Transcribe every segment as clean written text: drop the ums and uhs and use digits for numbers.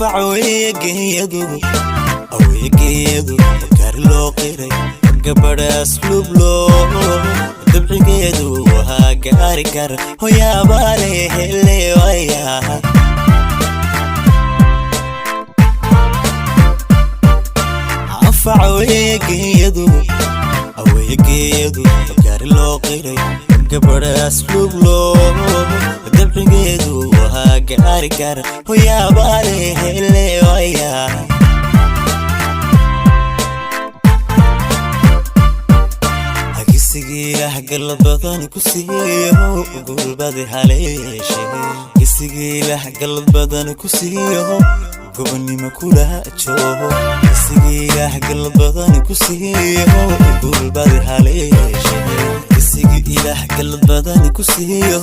Anfac weegeyadu aweegeedu gaari loo qiray, gabadha asluub loo dabcigeedu waa gaari gar hoyaabaale hele waya. Anfac weegeyadu aweegeedu gaari loo qiray, gabadha asluub loo dabcigeedu waa gaari gar hoyaabaale hele waya. Gisigiilah galad badan ku siiyo, gulbadi haleeshe. Gisigiilah galad badan ku siiyo, gobonnimo kula joogo. Gisigiilah galad badan ku siiyo, gulbadi haleeshe. Gisigi ilaah galad badan ku siiyo,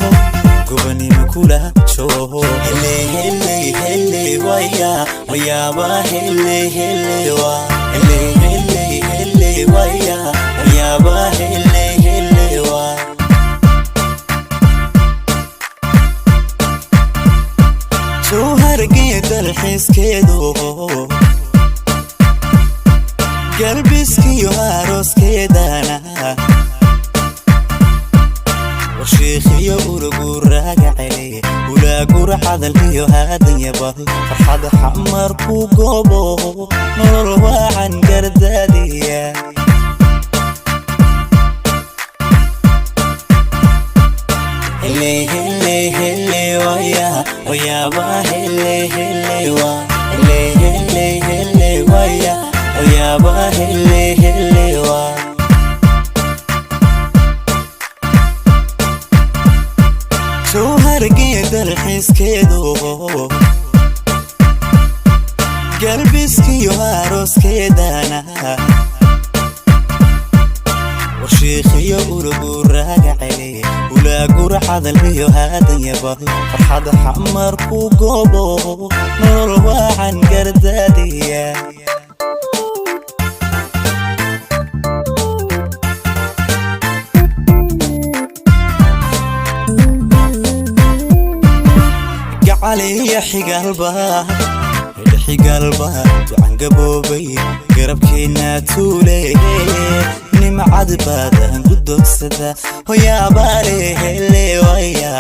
gobonnimo kula joogo. Hele hele hele waya wayaaba, hele hele wa, hele hele hele waya wayaaba, hele hele wa. Jawhargee dalxiiskeedu, galbiskiyo arooskeedana, warshiikhiyo uruguraagacele, ulaagura cadal iyo haadanyabal, farxad xamar ku goobo, nolol waacan gardaadiya. Hele hele hele waya wayaaba, hele hele wa, hele hele hele waya wayaaba, hele hele wa. Jawhargee dalxiiskeedu, galbiskiyo arooskeedana, warshiikhiyo uruguraagacele, ulaagura cadal iyo haadanyabal, farxad xamar ku goobo, nolol waacan gardaadiya. Gacaliya xigaalba xigaalba ducan gaboobay, garabkeenna tuule, nimcad baadan guddogsada, hoyaabaale hele waya.